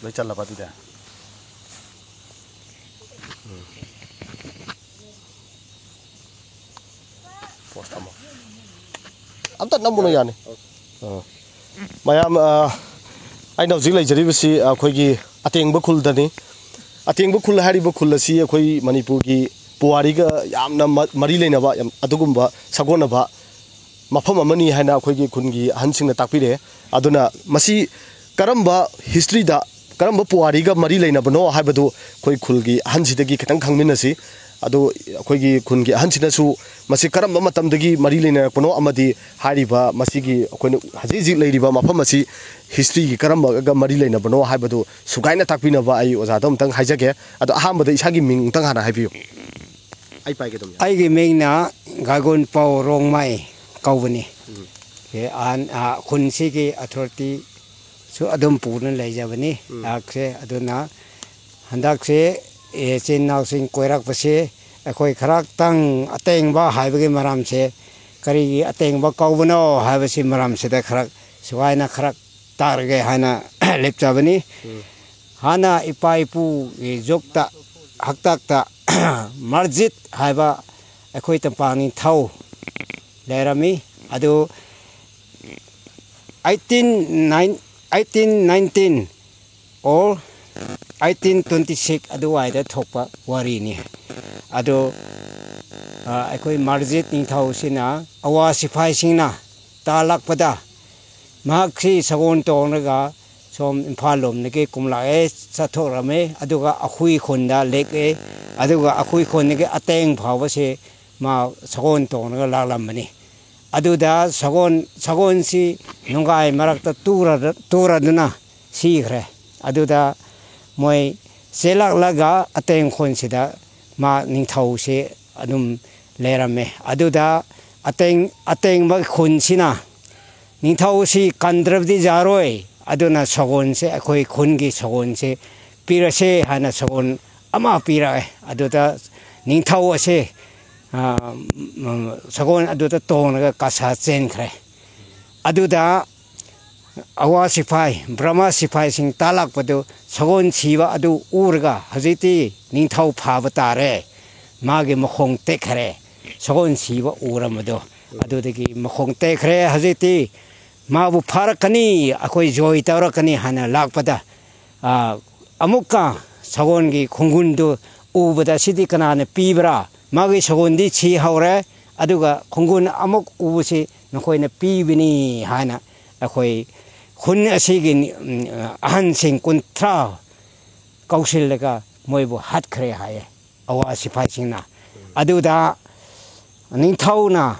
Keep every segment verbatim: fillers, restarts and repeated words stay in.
ꯂꯣꯏ ꯆꯜꯂꯕ ꯑꯗꯨꯗꯤ? ꯎꯝ꯫ ꯄꯣꯁ ꯊꯝꯃꯣ꯫ ꯑꯝꯇ ꯅꯝꯃꯨꯅ ꯌꯥꯅꯤ꯫ ꯑꯥ꯫ ꯃꯌꯥꯝ, ꯑꯥ, ꯑꯩꯅ ꯍꯧꯖꯤꯛ ꯂꯩꯖꯔꯤꯕꯁꯤ ꯑꯩꯈꯣꯏꯒꯤ ꯑꯇꯦꯡꯕ ꯈꯨꯜꯗꯅꯤ꯫ ꯑꯇꯦꯡꯕ ꯈꯨꯜ ꯍꯥꯏꯔꯤꯕ ꯈꯨꯜ ꯑꯁꯤ ꯑꯩꯈꯣꯏ ꯃꯅꯤꯄꯨꯔꯒꯤ ꯄꯨꯋꯥꯔꯤꯒ ꯌꯥꯝꯅ ꯃ-, ꯃꯔꯤ ꯂꯩꯅꯕ, ꯌꯥꯝ, ꯑꯗꯨꯒꯨꯝꯕ ꯁꯥꯒꯣꯟꯅꯕ ꯃꯐꯝ ꯑꯃꯅꯤ ꯍꯥꯏꯅ ꯑꯩꯈꯣꯏꯒꯤ ꯈꯨꯟꯒꯤ ꯑꯍꯟꯁꯤꯡꯅ ꯇꯥꯛꯄꯤꯔꯛꯑꯦ꯫ ꯑꯗꯨꯅ ꯃꯁꯤ ꯀꯔꯝꯕ ꯍꯤꯁꯇ꯭ꯔꯤꯗ, ꯀꯔꯝꯕ ꯄꯨꯋꯥꯔꯤꯒ ꯃꯔꯤ ꯂꯩꯅꯕꯅꯣ ꯍꯥꯏꯕꯗꯨ ꯑꯩꯈꯣꯏ ꯈꯨꯜꯒꯤ ꯑꯍꯟꯁꯤꯗꯒꯤ ꯈꯤꯇꯪ ꯈꯪꯃꯤꯟꯅꯁꯤ꯫ ꯑꯗꯨ ꯑꯩꯈꯣꯏꯒꯤ ꯈꯨꯟꯒꯤ ꯑꯍꯟꯁꯤꯅꯁꯨ ꯃꯁꯤ ꯀꯔꯝꯕ ꯃꯇꯝꯗꯒꯤ ꯃꯔꯤ ꯂꯩꯅꯔꯛꯄꯅꯣ ꯑꯃꯗꯤ ꯍꯥꯏꯔꯤꯕ ꯃꯁꯤꯒꯤ ꯑꯩꯈꯣꯏꯅ ꯍꯧꯖꯤꯛ ꯍꯧꯖꯤꯛ ꯂꯩꯔꯤꯕ ꯃꯐꯝ ꯑꯁꯤ ꯍꯤꯁꯇ꯭ꯔꯤꯒꯤ ꯀꯔꯝꯕꯒ ꯃꯔꯤ ꯂꯩꯅꯕꯅꯣ ꯍꯥꯏꯕꯗꯨ ꯁꯨꯒꯥꯏꯅ ꯇꯥꯛꯄꯤꯅꯕ ꯑꯩ ꯑꯣꯖꯥꯗ ꯑꯃꯨꯛꯇꯪ ꯍꯥꯏꯖꯒꯦ꯫ ꯑꯗꯣ ꯑꯍꯥꯟꯕꯗ ꯏꯁꯥꯒꯤ ꯃꯤꯡ ꯑꯃꯨꯛꯇꯪ ꯍꯥꯟꯅ ꯍꯥꯏꯕꯤꯌꯨ꯫ ꯑꯩ ꯄꯥꯏꯒꯦ ꯑꯗꯨꯝ ꯌꯥꯅꯤ꯫ ꯑꯩꯒꯤ ꯃꯤꯡꯅ ꯒꯥꯒꯣꯟꯄꯥꯎ ꯔꯣꯡꯃꯥꯏ ꯀꯧꯕꯅꯤ꯫ ꯎꯝ꯫ ꯑꯦ, ꯑꯍꯟ, ꯑ, ꯈꯨꯟꯁꯤꯒꯤ ꯑꯣꯊꯣꯔꯤꯇꯤꯁꯨ ꯑꯗꯨꯝ ꯄꯨꯅ ꯂꯩꯖꯕꯅꯤ꯫ ꯎꯝ꯫ ꯑꯩꯍꯥꯛꯁꯦ ꯑꯗꯨꯅ ꯍꯟꯗꯛꯁꯦ, ꯑꯦ, ꯏꯆꯤꯟ ꯏꯅꯥꯎꯁꯤꯡ ꯀꯣꯏꯔꯛꯄꯁꯦ ꯑꯩꯈꯣꯏ ꯈꯔꯇꯪ ꯑꯇꯦꯡꯕ ꯍꯥꯏꯕꯒꯤ ꯃꯔꯝꯁꯦ, ꯀꯔꯤꯒꯤ ꯑꯇꯦꯡꯕ ꯀꯧꯕꯅꯣ ꯍꯥꯏꯕꯁꯤ ꯃꯔꯝꯁꯤꯗ ꯈꯔ ꯁꯨꯒꯥꯏꯅ ꯈꯔ ꯇꯥꯔꯒꯦ ꯍꯥꯏꯅ ꯂꯦꯞꯆꯕꯅꯤ꯫ ꯎꯝ꯫ ꯍꯥꯟꯅ ꯏꯄꯥ ꯏꯄꯨꯒꯤ ꯖꯨꯛꯇ ꯍꯥꯛꯇꯛꯇ ꯃꯔꯖꯤꯠ ꯍꯥꯏꯕ ꯑꯩꯈꯣꯏ ꯇꯝꯄꯥꯛ ꯅꯤꯡꯊꯧ ꯂꯩꯔꯝꯃꯤ꯫ ꯑꯗꯨ eighteen nine, eighteen nineteen or eighteen twenty six ꯑꯗꯨꯋꯥꯏꯗ ꯊꯣꯛꯄ ꯋꯥꯔꯤꯅꯤ꯫ ꯑꯗꯨ, ꯑ, ꯑꯩꯈꯣꯏ ꯃꯔꯖꯤꯠ ꯅꯤꯡꯊꯧꯁꯤꯅ ꯑꯋꯥ ꯁꯤꯐꯥꯏꯁꯤꯡꯅ ꯇꯥꯜꯂꯛꯄꯗ ꯃꯍꯥꯛꯁꯤ ꯁꯒꯣꯜ ꯇꯣꯡꯂꯒ ꯁꯣꯝ ꯏꯝꯐꯥꯜ ꯂꯣꯝꯗꯒꯤ ꯀꯨꯝꯂꯛꯑꯦ, ꯆꯠꯊꯣꯛꯂꯝꯃꯦ꯫ ꯑꯗꯨꯒ ꯑꯩꯈꯣꯏ ꯈꯨꯟꯗ ꯂꯦꯛꯑꯦ꯫ ꯑꯗꯨꯒ ꯑꯩꯈꯣꯏ ꯈꯨꯟꯗꯒꯤ ꯑꯇꯦꯡ ꯐꯥꯎꯕꯁꯦ ꯃꯥ ꯁꯒꯣꯜ ꯇꯣꯡꯂꯒ ꯂꯥꯛꯂꯝꯕꯅꯤ꯫ ꯑꯗꯨꯗ ꯁꯒꯣꯜ, ꯁꯒꯣꯜꯁꯤ ꯅꯨꯡꯒꯥꯏ ꯃꯔꯛꯇ ꯇꯨꯔ-, ꯇꯨꯔꯗꯨꯅ ꯁꯤꯈ꯭ꯔꯦ꯫ ꯑꯗꯨꯗ ꯃꯣꯏ ꯆꯦꯜꯂꯛꯂꯒ ꯑꯇꯦꯡ ꯈꯨꯟꯁꯤꯗ ꯃꯥ ꯅꯤꯡꯊꯧꯁꯦ ꯑꯗꯨꯝ ꯂꯩꯔꯝꯃꯦ꯫ ꯑꯗꯨꯗ ꯑꯇꯦꯡ-, ꯑꯇꯦꯡꯕ ꯈꯨꯟꯁꯤꯅ ꯅꯤꯡꯊꯧꯁꯤ ꯀꯟꯗ꯭ꯔꯕꯗꯤ ꯌꯥꯔꯣꯏ, ꯑꯗꯨꯅ ꯁꯒꯣꯜꯁꯦ, ꯑꯩꯈꯣꯏ ꯈꯨꯟꯒꯤ ꯁꯒꯣꯜꯁꯦ ꯄꯤꯔꯁꯦ ꯍꯥꯏꯅ ꯁꯒꯣꯜ ꯑꯃ ꯄꯤꯔꯛꯑꯦ꯫ ꯑꯗꯨꯗ ꯅꯤꯡꯊꯧ ꯑꯁꯦ, ꯑ, ꯁꯒꯣꯜ ꯑꯗꯨꯗ ꯇꯣꯡꯂꯒ ꯀꯁꯥ ꯆꯦꯟꯈ꯭ꯔꯦ꯫ ꯑꯗꯨꯗ ꯑꯋꯥ ꯁꯤꯐꯥꯏ, ꯕ꯭ꯔꯍꯃ ꯁꯤꯐꯥꯏꯁꯤꯡ ꯇꯥꯜꯂꯛꯄꯗꯨ, ꯁꯒꯣꯜ ꯁꯤꯕ ꯑꯗꯨ ꯎꯔꯒ, "ꯍꯧꯖꯤꯛꯇꯤ ꯅꯤꯡꯊꯧ ꯐꯥꯕ ꯇꯥꯔꯦ, ꯃꯥꯒꯤ ꯃꯈꯣꯡ ꯇꯦꯛꯈ꯭ꯔꯦ, ꯁꯒꯣꯜ ꯁꯤꯕ ꯎꯔꯝꯕꯗꯣ, ꯑꯗꯨꯗꯒꯤ ꯃꯈꯣꯡ ꯇꯦꯛꯈ꯭ꯔꯦ, ꯍꯧꯖꯤꯛꯇꯤ ꯃꯥꯕꯨ ꯐꯥꯔꯛꯀꯅꯤ, ꯑꯩꯈꯣꯏ ꯖꯣꯏ ꯇꯧꯔꯛꯀꯅꯤ" ꯍꯥꯏꯅ ꯂꯥꯛꯄꯗ, ꯑ, ꯑꯃꯨꯛꯀ ꯁꯒꯣꯜꯒꯤ ꯈꯣꯡꯒꯨꯟꯗꯨ ꯎꯕꯗ, "ꯁꯤꯗꯤ ꯀꯅꯥꯅ ꯄꯤꯕ꯭ꯔꯥ? ꯃꯥꯒꯤ ꯁꯒꯣꯜꯗꯤ ꯁꯤꯍꯧꯔꯦ, ꯑꯗꯨꯒ ꯈꯣꯡꯒꯨꯟ ꯑꯃꯨꯛ ꯎꯕꯁꯤ ꯅꯈꯣꯏꯅ ꯄꯤꯕꯅꯤ" ꯍꯥꯏꯅ ꯑꯩꯈꯣꯏ ꯈꯨꯟ ꯑꯁꯤꯒꯤ, ꯎꯝ, ꯑꯍꯟꯁꯤꯡ ꯀꯨꯟꯊ꯭ꯔꯥ ꯀꯧꯁꯤꯜꯂꯒ ꯃꯣꯏꯕꯨ ꯍꯥꯠꯈ꯭ꯔꯦ ꯍꯥꯏꯌꯦ, ꯑꯋꯥ ꯁꯤꯐꯥꯏꯁꯤꯡꯅ꯫ ꯑꯗꯨꯗ ꯅꯤꯡꯊꯧꯅ,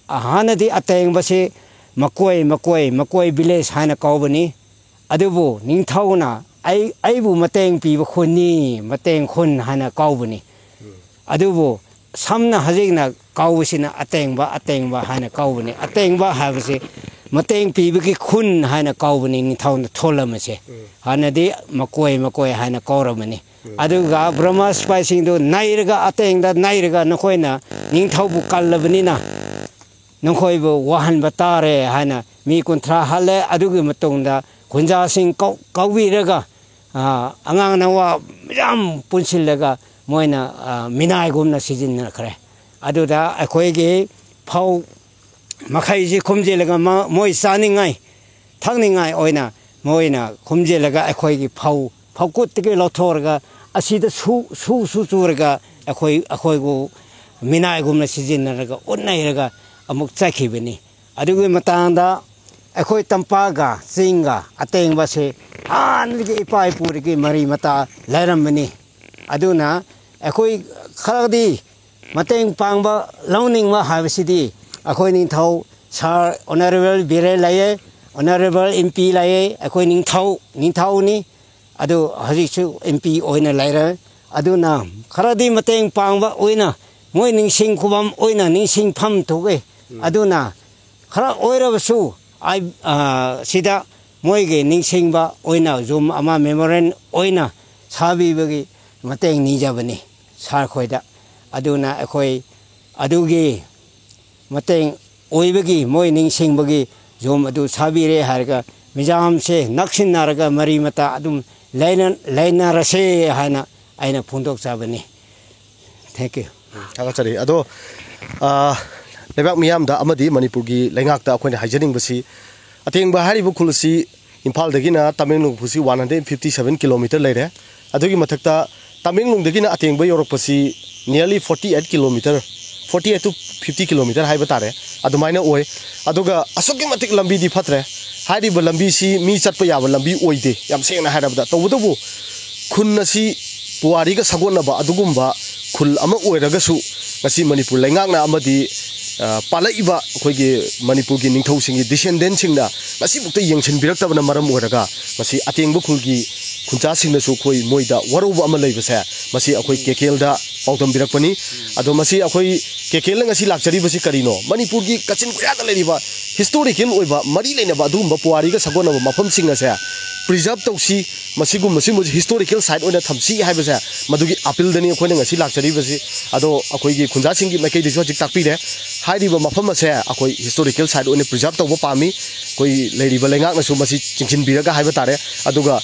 ꯍꯥꯟꯅꯗꯤ ꯑꯇꯦꯡꯕꯁꯤ ꯃꯀꯣꯏ, ꯃꯀꯣꯏ, ꯃꯀꯣꯏ ꯚꯤꯂꯦꯖ ꯍꯥꯏꯅ ꯀꯧꯕꯅꯤ꯫ ꯑꯗꯨꯕꯨ ꯅꯤꯡꯊꯧꯅ, "ꯑꯩ, ꯑꯩꯕꯨ ꯃꯇꯦꯡ ꯄꯤꯕ ꯈꯨꯟꯅꯤ, ꯃꯇꯦꯡ ꯈꯨꯟ" ꯍꯥꯏꯅ ꯀꯧꯕꯅꯤ꯫ ꯑꯗꯨꯕꯨ ꯁꯝꯅ ꯍꯧꯖꯤꯛꯅ ꯀꯧꯕꯁꯤꯅ ꯑꯇꯦꯡꯕ, ꯑꯇꯦꯡꯕ ꯍꯥꯏꯅ ꯀꯧꯕꯅꯤ꯫ ꯑꯇꯦꯡꯕ ꯍꯥꯏꯕꯁꯤ ꯃꯇꯦꯡ ꯄꯤꯕꯒꯤ ꯈꯨꯟ ꯍꯥꯏꯅ ꯀꯧꯕꯅꯤ ꯅꯤꯡꯊꯧꯅ ꯊꯣꯜꯂꯝꯕꯁꯦ꯫ ꯍꯥꯟꯅꯗꯤ ꯃꯀꯣꯏ, ꯃꯀꯣꯏ ꯍꯥꯏꯅ ꯀꯧꯔꯝꯕꯅꯤ꯫ ꯑꯗꯨꯒ ꯕ꯭ꯔꯍꯃ ꯁꯤꯐꯥꯏꯁꯤꯡꯗꯨ ꯅꯩꯔꯒ, ꯑꯇꯦꯡꯗ ꯅꯩꯔꯒ, "ꯅꯈꯣꯏꯅ ꯅꯤꯡꯊꯧꯕꯨ ꯀꯜꯂꯕꯅꯤꯅ, ꯅꯈꯣꯏꯕꯨ ꯋꯥꯍꯟꯕ ꯇꯥꯔꯦ" ꯍꯥꯏꯅ ꯃꯤ ꯀꯨꯟꯊ꯭ꯔꯥ ꯍꯥꯠꯂꯦ꯫ ꯑꯗꯨꯒꯤ ꯃꯇꯨꯡꯗ ꯈꯨꯟꯖꯥꯁꯤꯡ ꯀꯧ-, ꯀꯧꯕꯤꯔꯒ, ꯑ, ꯑꯉꯥꯡ ꯅꯋꯥ ꯌꯥꯝ ꯄꯨꯟꯁꯤꯜꯂꯒ ꯃꯣꯏꯅ, ꯑ, ꯃꯤꯅꯥꯏꯒꯨꯝꯅ ꯁꯤꯖꯤꯟꯅꯈ꯭ꯔꯦ꯫ ꯑꯗꯨꯗ ꯑꯩꯈꯣꯏꯒꯤ ꯐꯧ ꯃꯈꯩꯁꯤ ꯈꯨꯝꯖꯤꯜꯂꯒ ꯃ-, ꯃꯣꯏ ꯆꯥꯅꯤꯡꯉꯥꯏ, ꯊꯛꯅꯤꯡꯉꯥꯏ ꯑꯣꯏꯅ ꯃꯣꯏꯅ ꯈꯨꯝꯖꯤꯜꯂꯒ ꯑꯩꯈꯣꯏꯒꯤ ꯐꯧ, ꯐꯧꯀꯨꯠꯇꯒꯤ ꯂꯧꯊꯣꯛꯑꯒ ꯑꯁꯤꯗ ꯁꯨ-, ꯁꯨ-, ꯁꯨ ꯆꯨꯔꯒ ꯑꯩꯈꯣꯏ, ꯑꯩꯈꯣꯏꯕꯨ ꯃꯤꯅꯥꯏꯒꯨꯝꯅ ꯁꯤꯖꯤꯟꯅꯔꯒ ꯎꯠꯅꯩꯔꯒ ꯑꯃꯨꯛ ꯆꯠꯈꯤꯕꯅꯤ꯫ ꯑꯗꯨꯒꯤ ꯃꯇꯥꯡꯗ ꯑꯩꯈꯣꯏ ꯇꯝꯄꯥꯛꯒ ꯆꯤꯡꯒ ꯑꯇꯦꯡꯕꯁꯦ ꯍꯥꯟꯅꯗꯒꯤ ꯏꯄꯥ ꯏꯄꯨꯗꯒꯤ ꯃꯔꯤ ꯃꯇꯥ ꯂꯩꯔꯝꯕꯅꯤ꯫ ꯑꯗꯨꯅ ꯑꯩꯈꯣꯏ ꯈꯔꯗꯤ ꯃꯇꯦꯡ ꯄꯥꯡꯕ, ꯂꯧꯅꯤꯡꯕ ꯍꯥꯏꯕꯁꯤꯗꯤ ꯑꯩꯈꯣꯏ ꯅꯤꯡꯊꯧ ꯁꯥꯔ ꯑꯣꯅꯔꯦꯕꯜ ꯕꯤꯔꯦꯟ ꯂꯩꯌꯦ, ꯑꯣꯅꯔꯦꯕꯜ ꯑꯦꯝ ꯄꯤ ꯂꯩꯌꯦ, ꯑꯩꯈꯣꯏ ꯅꯤꯡꯊꯧ, ꯅꯤꯡꯊꯧꯅꯤ꯫ ꯑꯗꯨ ꯍꯧꯖꯤꯛꯁꯨ ꯑꯦꯝ ꯄꯤ ꯑꯣꯏꯅ ꯂꯩꯔꯦ꯫ ꯑꯗꯨꯅ ꯈꯔꯗꯤ ꯃꯇꯦꯡ ꯄꯥꯡꯕ ꯑꯣꯏꯅ, ꯃꯣꯏ ꯅꯤꯡꯁꯤꯡ ꯈꯨꯕꯝ ꯑꯣꯏꯅ ꯅꯤꯡꯁꯤꯡꯐꯝ ꯊꯣꯛꯑꯦ꯫ ꯑꯗꯨꯅ ꯈꯔ ꯑꯣꯏꯔꯕꯁꯨ ꯑꯩ, ꯑ, ꯁꯤꯗ ꯃꯣꯏꯒꯤ ꯅꯤꯡꯁꯤꯡꯕ ꯑꯣꯏꯅ ꯌꯨꯝ ꯑꯃ ꯃꯦꯃꯣꯔꯤꯌꯦꯜ ꯑꯣꯏꯅ ꯁꯥꯕꯤꯕꯒꯤ ꯃꯇꯦꯡ ꯅꯤꯖꯕꯅꯤ ꯁꯥꯔ ꯈꯣꯏꯗ꯫ ꯑꯗꯨꯅ ꯑꯩꯈꯣꯏ ꯑꯗꯨꯒꯤ ꯃꯇꯦꯡ ꯑꯣꯏꯕꯒꯤ, ꯃꯣꯏ ꯅꯤꯡꯁꯤꯡꯕꯒꯤ ꯌꯨꯝ ꯑꯗꯨ ꯁꯥꯕꯤꯔꯦ ꯍꯥꯏꯔꯒ ꯃꯤꯖꯥꯝꯁꯦ ꯅꯛꯁꯤꯟꯅꯔꯒ ꯃꯔꯤ ꯃꯇꯥ ꯑꯗꯨꯝ ꯂꯩꯅ-, ꯂꯩꯅꯔꯁꯦ ꯍꯥꯏꯅ ꯑꯩꯅ ꯐꯣꯡꯗꯣꯛꯆꯕꯅꯤ꯫ Thank you꯫ ꯊꯥꯒꯠꯆꯔꯤ꯫ ꯑꯗꯣ, ꯑ, ꯂꯩꯕꯥꯛ ꯃꯤꯌꯥꯝꯗ ꯑꯃꯗꯤ ꯃꯅꯤꯄꯨꯔꯒꯤ ꯂꯩꯉꯥꯛꯇ ꯑꯩꯈꯣꯏꯅ ꯍꯥꯏꯖꯅꯤꯡꯕꯁꯤ, ꯑꯇꯦꯡꯕ ꯍꯥꯏꯔꯤꯕ ꯈꯨꯜ ꯑꯁꯤ ꯏꯝꯐꯥꯜꯗꯒꯤꯅ Tamenglong ꯐꯥꯎꯁꯤ one hundred fifty seven kilometer ꯂꯩꯔꯦ꯫ ꯑꯗꯨꯒꯤ ꯃꯊꯛꯇ ꯇꯃꯦꯡꯂꯣꯡꯗꯒꯤꯅ ꯑꯇꯦꯡꯕ ꯌꯧꯔꯛꯄꯁꯤ nearly forty eight kilometer, forty eight to fifty kilometer ꯍꯥꯏꯕ ꯇꯥꯔꯦ, ꯑꯗꯨꯃꯥꯏꯅ ꯑꯣꯏ꯫ ꯑꯗꯨꯒ ꯑꯁꯨꯛꯀꯤ ꯃꯇꯤꯛ ꯂꯝꯕꯤꯗꯤ ꯐꯠꯇ꯭ꯔꯦ꯫ ꯍꯥꯏꯔꯤꯕ ꯂꯝꯕꯤꯁꯤ ꯃꯤ ꯆꯠꯄ ꯌꯥꯕ ꯂꯝꯕꯤ ꯑꯣꯏꯗꯦ, ꯌꯥꯝ ꯁꯦꯡꯅ ꯍꯥꯏꯔꯕꯗ꯫ ꯇꯧꯕꯇꯕꯨ ꯈꯨꯟ ꯑꯁꯤ ꯄꯨꯋꯥꯔꯤꯒ ꯁꯥꯒꯣꯟꯅꯕ ꯑꯗꯨꯒꯨꯝꯕ ꯈꯨꯜ ꯑꯃ ꯑꯣꯏꯔꯒꯁꯨ, ꯉꯁꯤ ꯃꯅꯤꯄꯨꯔ ꯂꯩꯉꯥꯛꯅ ꯑꯃꯗꯤ, ꯑ, ꯄꯥꯜꯂꯛꯏꯕ ꯑꯩꯈꯣꯏꯒꯤ ꯃꯅꯤꯄꯨꯔꯒꯤ ꯅꯤꯡꯊꯧꯁꯤꯡꯒꯤ descendantꯁꯤꯡꯅ ꯉꯁꯤꯐꯥꯎꯗ ꯌꯦꯡꯁꯤꯟꯕꯤꯔꯛꯇꯕꯅ ꯃꯔꯝ ꯑꯣꯏꯔꯒ, ꯉꯁꯤ ꯑꯇꯦꯡꯕ ꯈꯨꯜꯒꯤ ꯈꯨꯟꯖꯥꯁꯤꯡꯅꯁꯨ ꯑꯩꯈꯣꯏ ꯃꯣꯏꯗ ꯋꯥꯔꯧꯕ ꯑꯃ ꯂꯩꯕꯁꯦ, ꯃꯁꯤ ꯑꯩꯈꯣꯏ ꯀꯦ ꯀꯦ ꯑꯦꯜꯗ ꯄꯥꯎꯗꯝꯕꯤꯔꯛꯄꯅꯤ꯫ ꯑꯗꯣ ꯃꯁꯤ ꯑꯩꯈꯣꯏ ꯀꯦ ꯀꯦ ꯑꯦꯜꯅ ꯉꯁꯤ ꯂꯥꯛꯆꯔꯤꯕꯁꯤ ꯀꯔꯤꯅꯣ? ꯃꯅꯤꯄꯨꯔꯒꯤ ꯀꯥꯆꯤꯟ ꯀꯣꯌꯥꯗ ꯂꯩꯔꯤꯕ historical ꯑꯣꯏꯕ, ꯃꯔꯤ ꯂꯩꯅꯕ ꯑꯗꯨꯒꯨꯝꯕ ꯄꯨꯋꯥꯔꯤꯒ ꯁꯥꯒꯣꯟꯅꯕ ꯃꯐꯝꯁꯤꯡ ꯑꯁꯦ preserve ꯇꯧꯁꯤ, ꯃꯁꯤꯒꯨꯝꯕ, ꯁꯤꯒꯨꯝꯕꯁꯤ historical site ꯑꯣꯏꯅ ꯊꯝꯁꯤ ꯍꯥꯏꯕꯁꯦ, ꯃꯗꯨꯒꯤ appealꯗꯅꯤ ꯑꯩꯈꯣꯏꯅ ꯉꯁꯤ ꯂꯥꯛꯆꯔꯤꯕꯁꯤ꯫ ꯑꯗꯣ ꯑꯩꯈꯣꯏꯒꯤ ꯈꯨꯟꯖꯥꯁꯤꯡꯒꯤ ꯃꯥꯏꯀꯩꯗꯁꯨ ꯍꯧꯖꯤꯛ ꯇꯥꯛꯄꯤꯔꯦ꯫ ꯍꯥꯏꯔꯤꯕ ꯃꯐꯝ ꯑꯁꯦ ꯑꯩꯈꯣꯏ historical site ꯑꯣꯏꯅ preserve ꯇꯧꯕ ꯄꯥꯝꯃꯤ꯫ ꯑꯩꯈꯣꯏ ꯂꯩꯔꯤꯕ ꯂꯩꯉꯥꯛꯅꯁꯨ ꯃꯁꯤ ꯆꯤꯡꯁꯤꯟꯕꯤꯔꯒ ꯍꯥꯏꯕ ꯇꯥꯔꯦ꯫ ꯑꯗꯨꯒ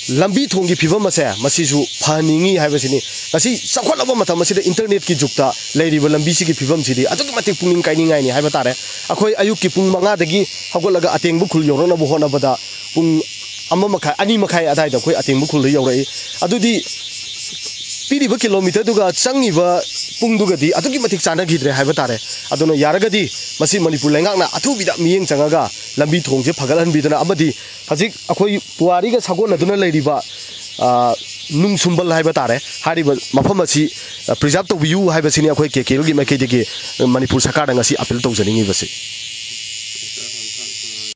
ꯂꯝꯕꯤ ꯊꯣꯡꯒꯤ ꯐꯤꯕꯝ ꯑꯁꯦ ꯃꯁꯤꯁꯨ ꯐꯍꯟꯅꯤꯡꯉꯤ ꯍꯥꯏꯕꯁꯤꯅꯤ꯫ ꯉꯁꯤ ꯆꯥꯎꯈꯠꯂꯕ ꯃꯇꯝ ꯑꯁꯤꯗ internetꯀꯤ ꯖꯨꯛꯇ ꯂꯩꯔꯤꯕ ꯂꯝꯕꯤꯁꯤꯒꯤ ꯐꯤꯕꯝꯁꯤꯗꯤ ꯑꯗꯨꯛꯀꯤ ꯃꯇꯤꯛ ꯄꯨꯛꯅꯤꯡ ꯀꯥꯏꯅꯤꯡꯉꯥꯏꯅꯤ ꯍꯥꯏꯕ ꯇꯥꯔꯦ꯫ ꯑꯩꯈꯣꯏ ꯑꯌꯨꯛꯀꯤ ꯄꯨꯡ ꯃꯉꯥꯗꯒꯤ ꯍꯧꯒꯠꯂꯒ ꯑꯇꯦꯡꯕ ꯈꯨꯜ ꯌꯧꯔꯛꯅꯕ ꯍꯣꯠꯅꯕꯗ ꯄꯨꯡ ꯑꯃ ꯃꯈꯥꯏ, ꯑꯅꯤ ꯃꯈꯥꯏ ꯑꯗꯥꯏꯗ ꯑꯩꯈꯣꯏ ꯑꯇꯦꯡꯕ ꯈꯨꯜꯗ ꯌꯧꯔꯛꯏ꯫ ꯑꯗꯨꯗꯤ ꯄꯤꯔꯤꯕ kilometerꯗꯨꯒ ꯆꯪꯉꯤꯕ ꯄꯨꯡꯗꯨꯒꯗꯤ ꯑꯗꯨꯛꯀꯤ ꯃꯇꯤꯛ ꯆꯥꯟꯅꯈꯤꯗ꯭ꯔꯦ ꯍꯥꯏꯕ ꯇꯥꯔꯦ꯫ ꯑꯗꯨꯅ ꯌꯥꯔꯒꯗꯤ ꯃꯁꯤ ꯃꯅꯤꯄꯨꯔ ꯂꯩꯉꯥꯛꯅ ꯑꯊꯨꯕꯤꯗ ꯃꯤꯠꯌꯦꯡ ꯆꯪꯉꯒ ꯂꯝꯕꯤ ꯊꯣꯡꯁꯦ ꯐꯒꯠꯍꯟꯕꯤꯗꯨꯅ, ꯑꯃꯗꯤ ꯍꯧꯖꯤꯛ ꯑꯩꯈꯣꯏ ꯄꯨꯋꯥꯔꯤꯒ ꯁꯥꯒꯣꯟꯅꯗꯨꯅ ꯂꯩꯔꯤꯕ, ꯑ, ꯅꯨꯡꯁꯨꯝꯕꯜ ꯍꯥꯏꯕ ꯇꯥꯔꯦ, ꯍꯥꯏꯔꯤꯕ ꯃꯐꯝ ꯑꯁꯤ, ꯑ, preserve ꯇꯧꯕꯤꯌꯨ ꯍꯥꯏꯕꯁꯤꯅꯤ ꯑꯩꯈꯣꯏ ꯀꯦ ꯀꯦ ꯑꯦꯜꯒꯤ ꯃꯥꯏꯀꯩꯗꯒꯤ ꯃꯅꯤꯄꯨꯔ ꯁꯔꯀꯥꯔꯗ ꯉꯁꯤ appeal ꯇꯧꯖꯅꯤꯡꯉꯤꯕꯁꯤ꯫